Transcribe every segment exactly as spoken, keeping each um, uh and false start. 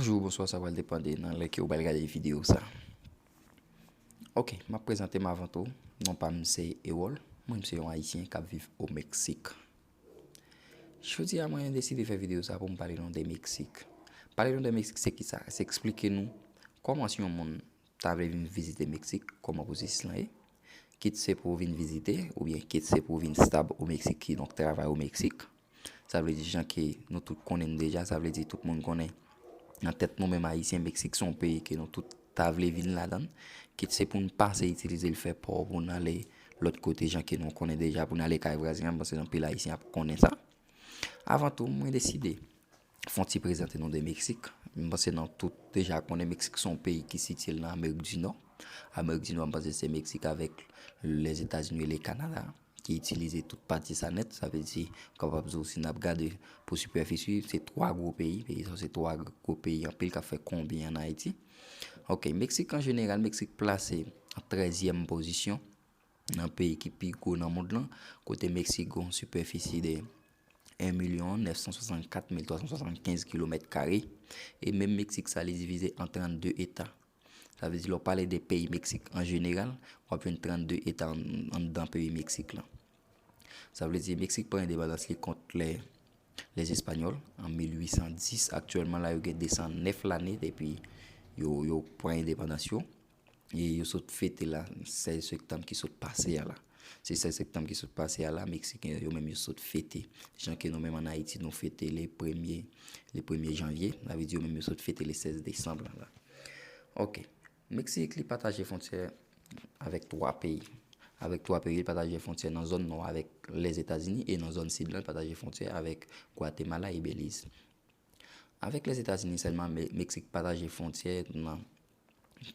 Bonjou, bonswa, sa pral depande nan lè ke w pral gade videyo sa. Ok, m ap prezante m avan tou. Non pa m se Erol. Mwen, m se yon Ayisyen k ap viv o Meksik. Jodi a, mwen deside fè videyo sa pou m pale nou de Meksik. Pale nou de Meksik, se ki sa? Se eksplike nou kòman si yon moun ta vle vin vizite Meksik, kòman pwosesis lan ye. Kit se pou w vin vizite, oubyen kit se pou w vin stab o Meksik, kidonk travay o Meksik. Sa vle di, jan ke nou tout konnen l deja, sa vle di tout moun konnen nan tèt nou menm Ayisyen, Meksik se yon peyi ke nou tout ta vle vin ladan l. Kit se pou n pase itilize l fè pò pou n ale lòt kote, jan ke nou konnen deja, pou n ale kay vwazen an, m panse anpil Ayisyen ap konnen sa. Avan tou, mwen deside fè yon ti prezante nou de Meksik. M panse nou tout deja konnen Meksik se yon peyi ki sitiye l nan Amerik di Nò. Amerik di Nò, m panse se Meksik avèk Lèzetazini e le Kanada ki itilize tout pati sa nèt. Sa vle di, m kapab di w, si n ap gade pou sipèfisi, se twa gwo peyi. Peyi sa se twa gwo peyi anpil k ap fè konbyen ann Ayiti. Ok, Meksik an jeneral, Meksik plase an trèzyèm pozisyon nan peyi ki pi gwo nan mond lan, kote Meksik gen yon sipèfisi de en milyon nèf san swasannkat mil twa san swasannkenz kilomèt kare, e menm Meksik sa, li divize an trannde eta. Sa vle di, lè w pale de peyi Meksik an jeneral, w ap jwenn trannde eta an-, anndan peyi Meksik lan. Sa vle di, Meksik pran endepandans li kont lè, lè Espanyòl an mil uit san dis. Aktyèlman la, yo gen de san nèf lane depi yo, yo pran endepandans yo. E yo sot fete la, sèz septanm ki sot pase a la. Se sèz septanm ki sot pase a la, Meksiken yo menm yo sot fete. Jan ke nou menm ann Ayiti, nou fete le premye, le premye janvye, sa vle di yo menm yo sot fete le sèz desanm la. Ok. Meksik, li pataje fwontyè avèk twa peyi. Avèk twa peyi, li pataje fwontyè nan zòn nò avèk Lèzetazini e nan zòn sid lan, li pataje fwontyè avèk Gwatemala e Beliz. Avèk Lèzetazini sèlman, Me-, Meksik pataje fwontyè nan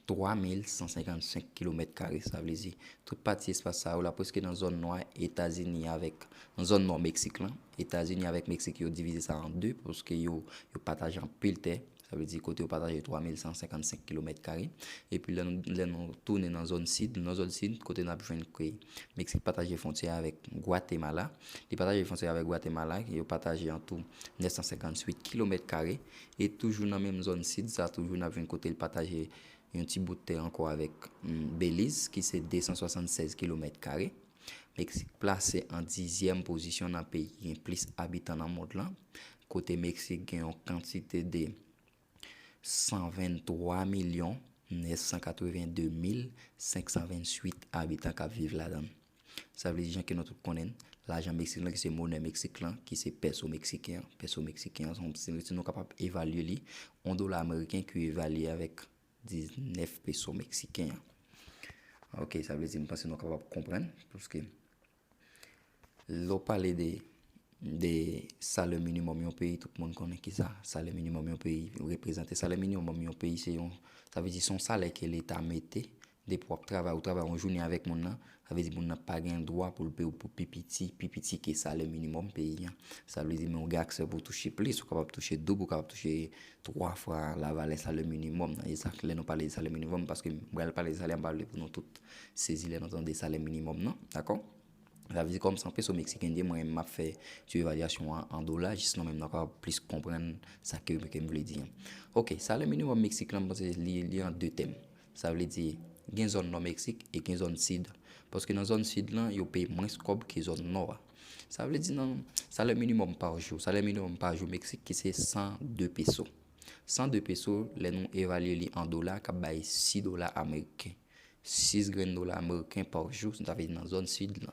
twa mil san senkannsenk kilomèt kare, sa vle di, tout pati espas sa yo la, prèske nan zòn nò Etazini avèk, nan zòn nò Meksik lan, Etazini avèk Meksik yo divize sa an de, paske yo, yo pataje anpil tè, sa vle di kote yo pataje twa mil san senkannsenk kilomèt kare. Epi lè nou, lè nou tounen nan zòn sid, nan zòn sid, kote n ap jwenn ke Meksik pataje fwontyè avèk Gwatemala. Li pataje fwontyè avèk Gwatemala, yo pataje an tou nèf san senkantuit kilomèt kare. E toujou nan menm zòn sid sa, toujou n ap jwenn kote l pataje yon ti bout tè ankò avèk, mm, Beliz, ki se de san swasannsèz kilomèt kare. Meksik plase an dizyèm pozisyon nan peyi ki gen plis abitan nan mond lan, kote Meksik gen yon kantite de san venntwa milyon nèf san katrevenndemil senk san venntuit abitan k ap viv ladan l. Sa vle di, jan ke nou tout konnen, lajan Meksik lan, ki se monè Meksik lan, ki se pèso meksiken an. Pèso meksiken an, se yon, si nou kapab evalye li, yon dola ameriken ki evalye avèk diznèf peso meksiken an. Ok, sa vle di, m panse nou kapab konprann, paske lè w pale de, de salè minimòm yon peyi, tout moun konnen ki sa salè minimòm yon peyi reprezante. Salè minimòm yon peyi, se yon, sa vle di, se yon salè ke Leta mete depi w ap travay, ou travay yon jounen avèk moun nan, sa vle di moun nan pa gen dwa pou l peye w pou pi piti, pi piti ke salè minimòm peyi an. Sa vle di, men w gen aksè pou w touche plis, ou kapab touche doub, ou kapab touche twa fwa lavalè salè minimòm nan. E sa, lè nou pale de salè minimòm, paske m pral pale de salè, m pa vle pou nou tout sezi lè nou tande salè minimòm nan, dakò? Sa vle di, kòm se an peso meksiken li ye, mwen, m ap fè ti evalyasyon an, an dola, jis nou menm nou kapab plis konprann sa ke, ke m vle di an. Ok, salè minimòm Meksik lan, m panse li, li an de tèm. Sa vle di, gen zòn nò Meksik e gen zòn sid. Paske nan zòn sid lan, yo peye mwens kòb ke zòn nò a. Sa vle di, nan salè minimòm pa jou, salè minimòm pa jou Meksik ki se san de peso. San de peso, lè nou evalye li an dola, k ap bay sis dola ameriken. Sis grenn dola ameriken pa jou, sa vle di nan zòn sid lan.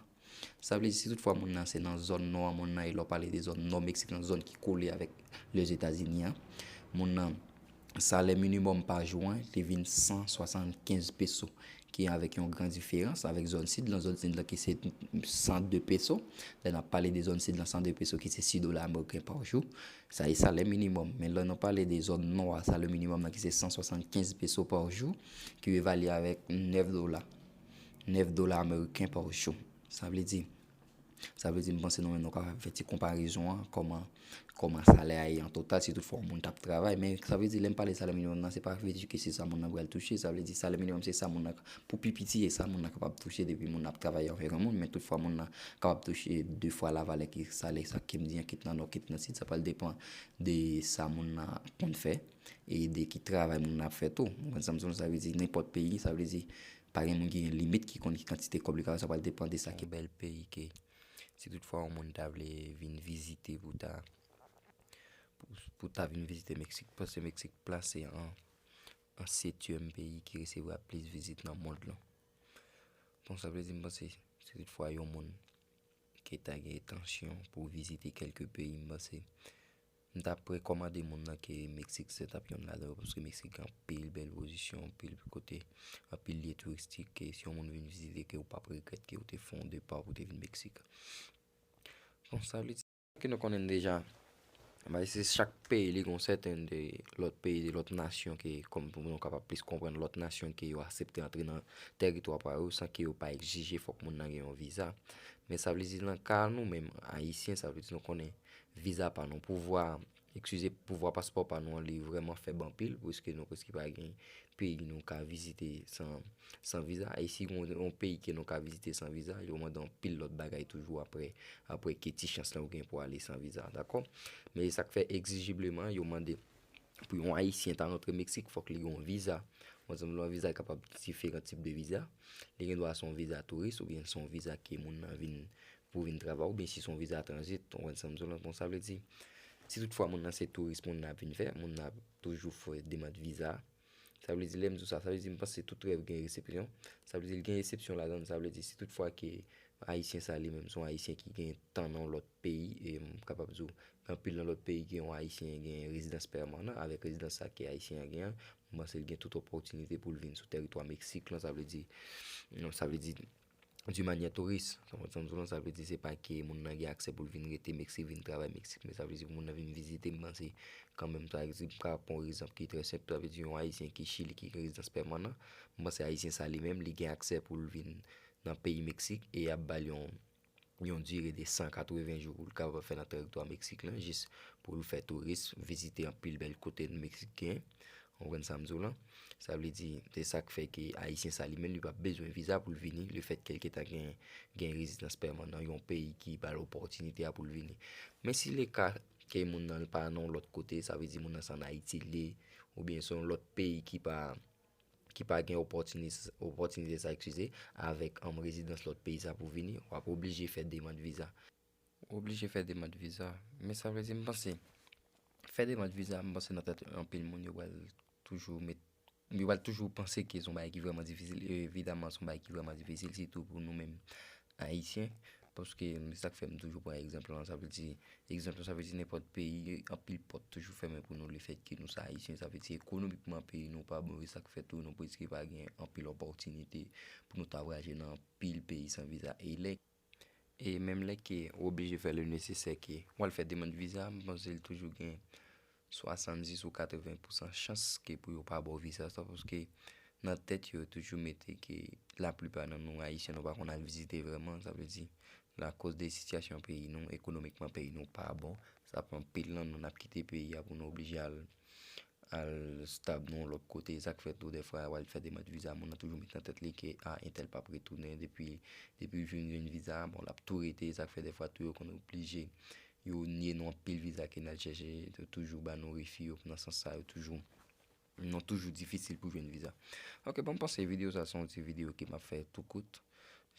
Sa vle di, si toutfwa moun nan se nan zòn nò a, moun nan, e lè w pale de zòn nò Meksik lan, zòn ki kole avèk Lèzetazini an, moun nan, salè minimòm pa jou an, li vin san swasannkenz peso, ki avèk yon gran diferans avèk zòn sid lan, zòn sid lan ki se san de peso. Lè n ap pale de zòn sid lan, san de peso ki se sis dola ameriken pa jou. Sa e salè minimòm. Men lè nou pale de zòn nò a, salè minimòm nan ki se san swasannkenz peso pa jou, ki evalye avèk nèf dola. Nèf dola ameriken pa jou. Sa vle di, Sa vle di, m panse nou menm nou kapab fè ti konparezon an, kòman, kòman salè a ye an total, si toutfwa yon moun t ap travay. Men sa vle di, lè m pale salè minimòm nan, se pa vle di ke se sa moun nan pral touche. Sa vle di, salè minimòm se sa moun nan, pou pi piti, e sa moun nan kapab touche depi moun nan ap travay avèk yon moun. Men toutfwa, moun nan kapab touche de fwa la valè ke salè sa ke m di an, kit nan nò, kit nan sid. Sa pral depann de sa moun nan konn fè e de ki travay moun nan ap fè tou. Ou konprann sa m di w? Sa vle di, nenpòt peyi, sa vle di, pa gen moun ki gen limit ki konn ki kantite kòb li ka fè, sa pral depann de sa ki bèl peyi ke. Si toutfwa yon moun ta vle vin vizite pou ta, pou, pou ta vin vizite Meksik, paske Meksik plase an, an setyèm peyi ki resevwa plis vizit nan mond lan. Bon, sa vle di, m panse, si toutfwa yon moun ki ta gen entansyon pou vizite kèlke peyi, m panse, m t ap rekòmande moun nan ke Meksik se t ap yonn ladan yo, paske Meksik gen anpil bèl pozisyon, anpil kote, anpil lye touristik, ke si yon moun vin vizite, ke ou p ap regrèt ke ou te fè yon depa pou te vin Meksik. Bon, sa vle di ke nou konnen deja, bay se chak peyi li gon sèten de lòt peyi, de lòt nasyon ke, kòm pou nou kapab plis konprann lòt nasyon ke yo aksepte antre nan tèritwa pa yo san ke yo pa egzije fòk moun nan gen yon viza. Men sa vle di nan ka nou menm, Ayisyen, sa vle di nou konnen viza pa nou. Pouvwa, eskize, pouvwa paspò pa nou an, li vrèman fèb anpil, paske nou prèske pa gen peyi nou ka vizite san, san viza. E si gon yon peyi ke nou ka vizite san viza, yo mande anpil lòt bagay toujou apre, apre ke ti chans lan ou gen pou ale san viza, dakò? Men sa k fè egzijibleman, yo mande pou yon Ayisyen ta rantre Meksik, fòk li gen yon viza. Bon, egzanp, yon viza kapab diferan tip de viza. Li gen dwa se yon viza touris oubyen se yon viza ke moun nan vin pou vin travay, oubyen si se yon viza tranzit, ou konprann sa m di w lan, bon, sa vle di, si toutfwa moun nan se touris moun nan ap vin fè, moun nan ap toujou fè demann viza. Sa vle di, lè m di w sa, sa vle di, m panse tout rèv gen eksepsyon. Sa vle di, l gen eksepsyon ladan l. Sa vle di, si toutfwa ke Ayisyen sa li menm, se yon Ayisyen ki gen tan nan yon lòt peyi, e m kapab di w, gen anpil nan lòt peyi, gen yon Ayisyen gen rezidans pèmanan, avèk rezidans sa ke Ayisyen an gen an, m panse l gen tout opòtinite pou l vin sou tèritwa Meksik lan, sa vle di, non, sa vle di, di manyè touris. Sa vle di, sa vle di, se pa ke moun nan gen aksè pou l vin rete Meksik, vin travay Meksik, men sa vle di pou moun nan vin vizite, m panse kanmenm, pa egzanp, m ka pran yon egzanp ki trè senp, sa vle di yon Ayisyen ki Chili ki gen rezidans pèmanan, m panse Ayisyen sa li menm, li gen aksè pou l vin nan peyi Meksik e y ap ba l yon, yon dire de san katreven jou pou l kapab fè nan tèritwa Meksik lan, jis pou l fè touris, vizite anpil bèl kote Meksik gen. Ou konprann sa m di w lan? Sa vle di, se sa k fè ke Ayisyen sa li menm, li pa bezwen viza pou l vini, lefètke l gentan gen, gen rezidans pèmanan yon peyi ki ba l opòtinite a pou l vini. Men si le ka ke moun nan pa nan yon lòt kote, sa vle di moun nan se ann Ayiti li ye, oubyen se yon lòt peyi ki pa, ki pa gen opòtinis-, opòtinite sa, eskize, avèk, um, rezidans lòt peyi sa pou vini, w ap oblije fè demann viza. Oblije fè demann viza. Men sa vle di, m panse, fè demann viza, m panse nan tèt anpil moun, yo pral toujou met, yo pral toujou panse ke se yon bagay ki vrèman difisil. E evidaman, se yon bagay ki vrèman difisil, sitou pou nou menm Ayisyen. Paske, se sa k fè m toujou pran egzanp lan, sa vle di, egzanp lan, sa vle di nenpòt peyi, anpil pòt toujou fèmen pou nou, lefètke nou se Ayisyen, sa vle di ekonomikman peyi nou pa bon, e sa k fè tou nou prèske pa gen anpil opòtinite pou nou ta vwayaje nan anpil peyi san viza. E lè E menm lè ke ou oblije fè le nesesè ke w al fè demann viza, m panse l toujou gen swasanndis ou katreven pousan chans ke pou yo pa ba w viza sa, paske nan tèt yo, yo toujou mete ke laplipa nan nou Ayisyen, nou pa konn al vizite vrèman, sa vle di, lakoz de sitiyasyon peyi nou, ekonomikman peyi nou pa bon, sa fè anpil nan nou n ap kite peyi a pou nou oblije al al stab nan yon lòt kote, sa k fè tou dèfwa w al fè demann viza, moun nan toujou met nan tèt li ke, a, entèl p ap retounen, depi, depi l fin jwenn viza, bon, l ap tou rete, sa k fè dèfwa tou yo konn oblije, yo nye nou anpil viza ke n al chèche, yo toujou ba nou refi yo, nan sans sa, yo toujou, non, toujou difisil pou jwenn viza. Ok, bon, m panse videyo sa se yon ti videyo ke m ap fè tou kout,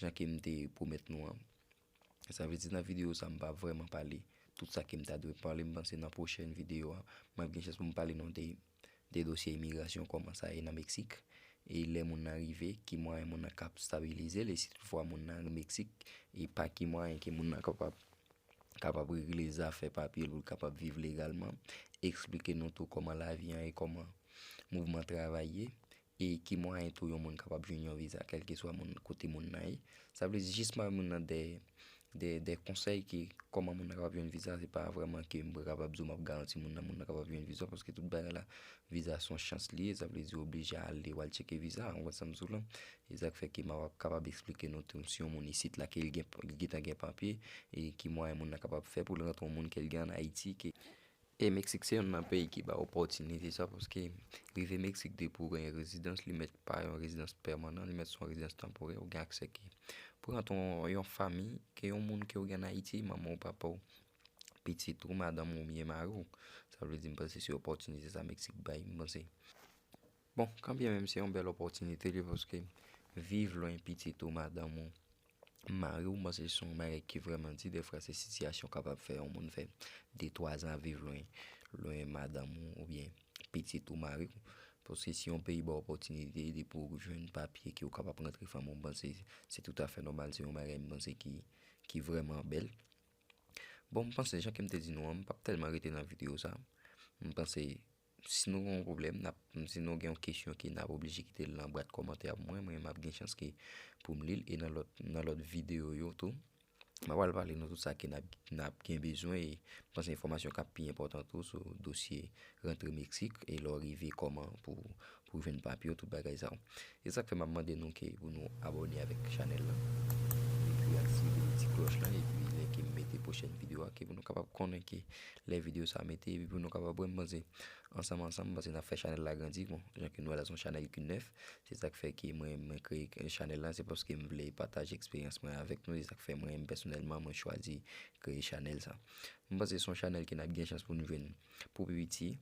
jan ke m te pwomèt nou an. Sa vle di nan videyo sa, m pa vrèman pale tout sa ke m ta dwe pale. M panse nan pwochèn videyo a, m ap gen chans pou m pale nou de, de dosye imigrasyon, kòman sa ye nan Meksik. E lè moun nan rive, ki mwayen moun nan kab stabilize l, e si toutfwa moun nan Meksik, e pa ki mwayen ke moun nan kapab, kapab regle zafè papye l pou l kapab viv legalman. Eksplike nou tou kòman lavi an ye, kòman mouvman travay ye. E ki mwayen tou yon moun kapab jwenn yon viza, kèlkeswa moun, kote moun nan ye. Sa vle di jis mare moun nan dèyè, de, de konsèy ki kòman moun nan kapab jwenn viza, se pa vrèman ke m kapab di w m ap garanti moun nan, moun nan kapab jwenn viza, paske tout bagay la, viza se yon chans li ye, sa vle di w oblije ale, w al tcheke viza, w konprann sa m di w la. E sa k fè ke m ap kapab eksplike nou tou, si yon moun isit la, ke l gen, li gentan gen papye, e ki mwayen moun nan kapab fè pou l rantre yon moun ke l gen ann Ayiti, ke E Meksik se youn nan peyi ki ba opòtinite sa, paske rive Meksik depi w gen rezidans, li mèt pa yon rezidans pèmanan, li mèt se yon rezidans tanporè, ou gen aksè ke pou rantre yon, yon fanmi, ke yon moun ke w gen ann Ayiti, manman w, papa w, pitit ou, madanm ou, oubyen mari w. Sa vle di, m panse se opòtinite sa Meksik bay, m panse. Bon, kanbyen menm se yon bèl opòtinite li, paske viv lwen pitit ou, madanm ou, mari w, m panse se yon bagay ki vrèman di, defwa se sitiyasyon kapab fè yon moun fè de, twa zan ap viv lwen, lwen madanm ou oubyen pitit ou, mari w. Paske si yon peyi ba w opòtinite depi w jwenn papye ke w kapab rantre fanmi w, m panse se toutafè nòmal, se yon bagay m panse ki, ki vrèman bèl. Bon, m panse, jan ke m te di nou an, m p ap tèlman rete nan videyo sa. M panse, si nou gen yon pwoblèm, n ap, si nou gen yon kesyon ke n ap oblije kite l nan bwat kòmantè a pou mwen, mwen, m ap gen chans ke pou m li l, e nan lòt, nan lòt videyo yo tou, m ap al pale nou tout sa ke n ap, n ap gen bezwen, e m panse enfòmasyon k ap pi enpòtan tou sou dosye rantre Meksik, e lè w rive kòman pou, pou jwenn papye w, tout bagay sa yo. E sa k fè m ap mande nou ke pou nou abòne avèk chanèl la. Epi aktive ti klòch la, epi lè ke m mete pwochèn videyo a, ke pou nou kapab konnen ke lè videyo sa mete, epi pou nou kapab wè, m panse, ansanm, ansanm, m panse n ap fè chanèl la grandi. Bon, jan ke nou wè la, se yon chanèl ki nèf. Se sa k fè ke mwen, mwen kreye chanèl la, se paske m vle pataje eksperyans mwen avèk nou. Se sa k fè mwen, pèsonèlman, mwen chwazi kreye chanèl sa. M panse se yon chanèl ke n ap gen chans pou nou jwenn pou pi piti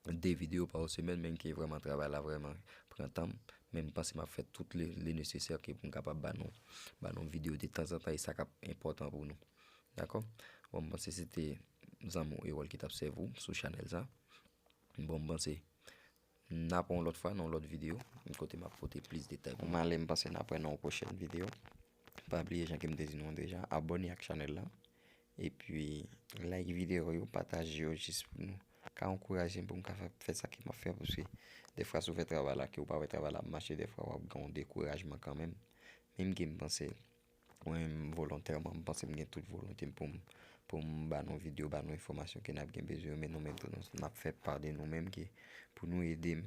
de videyo pa semèn, men ke vrèman travay la vrèman pran tan m. Men m panse m ap fè tout le, le nesesè ke pou m kapab ba nou, ba nou videyo de tanzantan, e sa k ap enpòtan pou nou. Dakò? Bon, m panse se te zanmi w Erol ki t ap sèvi w sou chanèl sa. Bon, m panse n ap yon lòt fwa nan yon lòt videyo, kote m ap pote plis detay pou nou. M ale, m panse n ap wè nan yon pwochèn videyo. Pa bliye, jan ke m te di nou an deja, abòne ak chanèl la. Epi, like videyo yo, pataje yo jis pou nou ka ankouraje m pou m ka fè, fè sa ke m ap fè, paske defwa si w fè travay la, ke w pa wè travay la ap mache, defwa w ap gen yon dekourajman kanmenm. Menm ke m panse, mwen menm volontèman, m panse m gen tout volonte m pou m, pou m ba nou videyo, ba nou enfòmasyon ke n ap gen bezwen yo, men nou menm tou, nou, n ap fè pa de nou menm ke pou nou ede m,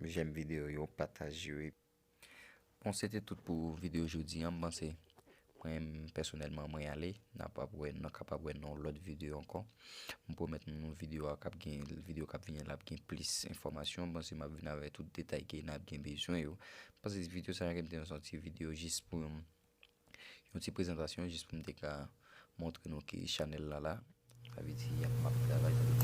jèm videyo yo, pataje yo. Bon, se te tout pou videyo jodi a, m panse. Mwen menm, pèsonèlman, mwen ale. N ap ap wè, n ap kapab wè nan yon lòt videyo ankò. M pwomèt nou videyo a k ap gen, videyo k ap vini an la ap gen plis enfòmasyon. M panse m ap vin avèk tout detay ke n ap gen bezwen yo. M panse videyo sa a, m te fè yon ti videyo jis pou yon ti prezantasyon, jis pou m te ka montre nou ke chanèl la la. Sa vle di, y ap, m ap travay, sa vle